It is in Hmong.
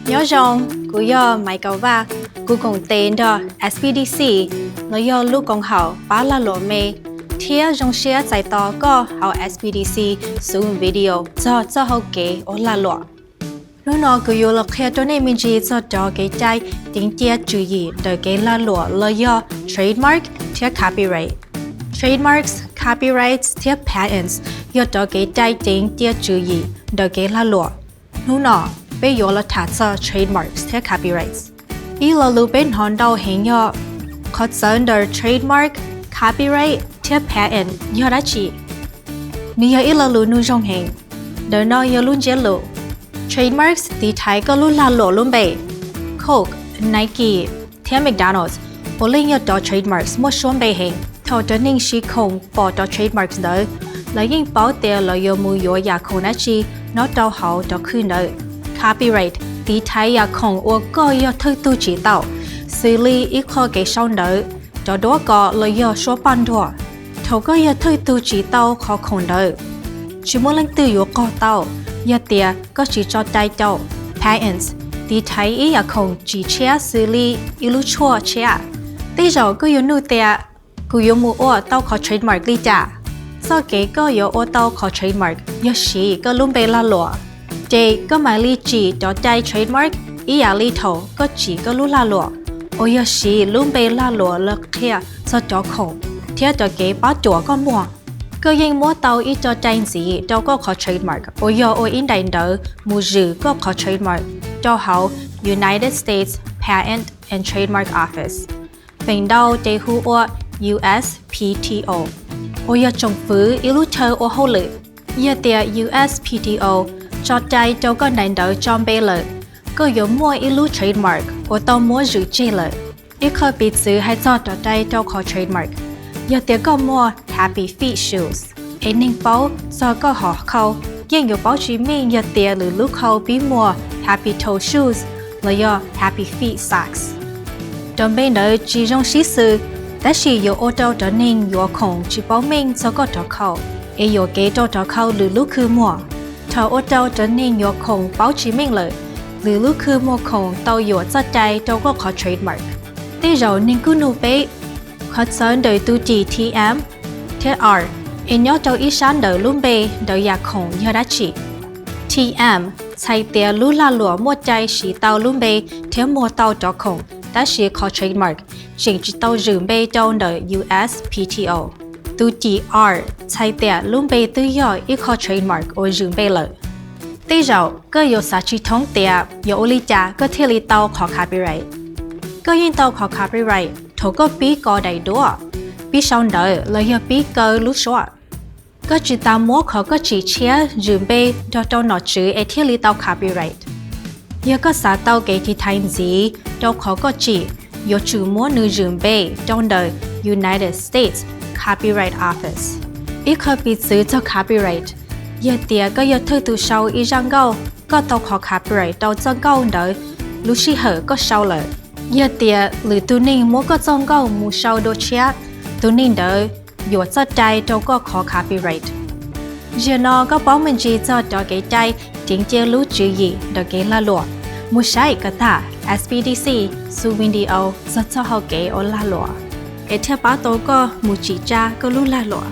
Nyob zoo, kuv yog Maiv Kaum Vaj, kuv koom tes nrog S P D C, los yog lub koom haum pab lag luam me, thiab zoo siab txais tos koj hauv S P D C Zoom video txog txoj hau kev ua lag luam. Hnub no kuv yuav los qhia rau nej me ntsis txog cov kev cai ceev cia tswv yim ntawm kev lag luam los yog trademark thiab copyright. Trademarks, copyrights thiab patents yog cov kev cai ceev cia tswv yim ntawm kev lag luam. Hnub no peb yuav los tham txog trademarks thiab copyrights. Ib lo lus peb hnov ntau heev yog qhov txawv ntawm trademark, copyright thiab patent yog dab tsi? Nws yog ib lo lus nug zoo heev. Ntawm no yog lub ntsiab lus. Trademarks tiv thaiv koj lub lag luam lub npe. Coke, Nike thiab McDonald's puav leej yog cov trademarks muaj suab npe heev. Thaum cov neeg siv khoom pom cov trademarks ntawd, lawv yeej paub tias lawv yuav mus yuav yam khoom dab tsi nyob rau hauv cov khw ntawd. Copyright tiv thaiv yam khoom uas koj yog thawj tug tsim tau, xws li ib qho kev sau ntawv, cov duab kos los yog suab paj nruag. Thaum koj yog thawj tug tsim tau qhov khoom ntawd, tsis muaj leej twg yuav qaug tau yog tias koj tsis tso cai rau. Patents tiv thaiv ib yam khoom tsim tshiab xws li ib lub tshuaj tshiab. Tej zaum koj yuav nug tias, kuv yuav mus ua tau qhov trademark li cas? Txoj kev koj yuav ua tau qhov trademark yog siv koj lub npe lag luam. Ces koj mam li tsim cov cai trademark ib yam li thaum koj tsim koj lub lag luam, uas yog siv lub npe lag luam los qhia txog cov khoom thiab cov kev pab cuam koj muag. Koj yeej muab tau ib co cai ntxiv rau koj qhov trademark uas yog ua ib daim ntawv mus zwm koj qhov trademark rau hauv United States Patent and Trademark Office, feem ntau ces hu ua U S P T O, uas yog tsoom fwv ib lub chaw ua hauj lwm. Yog tias U S P T O tso cai rau koj daim ntawv tso npe lawm, koj yuav muaj ib lub trademark uas tau muab zwm tseg lawm. Ib qho piv txwv hais txog cov cai rau qhov trademark, yog tias koj muaj Happy Feet shoes, es neeg paub txog koj hom khau yeej yuav paub tsis meej yog tias lwm lub khau pib muaj Happy Toe shoes los yog Happy Feet socks. Cov npe ntawd tsis zoo sib xws, tab sis yuav ua rau cov neeg yuav khoom tsis paub meej txog koj cov khau, es yuam kev rau cov khau lwm lub khw muag. Thaum ua rau cov neeg yuav khoom paub tsis meej lawm, lwm lub khw muag khoom tau yuam txoj cai rau koj qhov trademark. Tej zaum neeg kuj nug peb, qhov txawv ntawm tus cim T M thiab R es nyob rau ib sab ntawm lub npe ntawm yam khoom yog dab tsi? T M txhais tias lub lag luam muaj cai siv tau lub npe thiab muag tau cov khoom, tab sis qhov trademark tseem tsis tau zwm npe rau ntawm U S P T O. Tus cim R txhais tias lub npe twb yog ib qho trademark uas zwm npe lawm. Tej zaum koj yuav xav tsis thoob tias yuav ua li cas koj thiaj li tau qhov copyright. Koj yeej tau qhov copyright thaum koj pib kos daim duab, pib sau ntawv los yog pib kaw lub suab. Koj tsis tas muab qhov koj tsim tshiab zwm npe nrog rau nom tswv es thiaj li tau copyright. Yog koj xav tau kev tiv thaiv ntxiv rau qhov koj tsim, yuav tsum muab nws zwm npe rau ntawm United States Copyright Office. Ib qho piv txwv txog copyright, yog tias koj yog thawj tus sau ib zaj nkauj, koj tau qhov copyright rau txoj nkauj ntawd lub sij hawm koj sau lawm. Yog tias lwm tus neeg muab koj txoj nkauj mus sau dua tshiab, tus neeg ntawd yuam txoj cai rau koj qhov copyright. Zaum no koj paub me ntsis txog cov kev cai ceev cia lub tswv yim ntawm kev lag luam. Mus saib kom tag S P D C Zoom video txog txoj hau kev ua lag luam, es thiaj pab tau koj mus tsim tsa koj lub lag luam.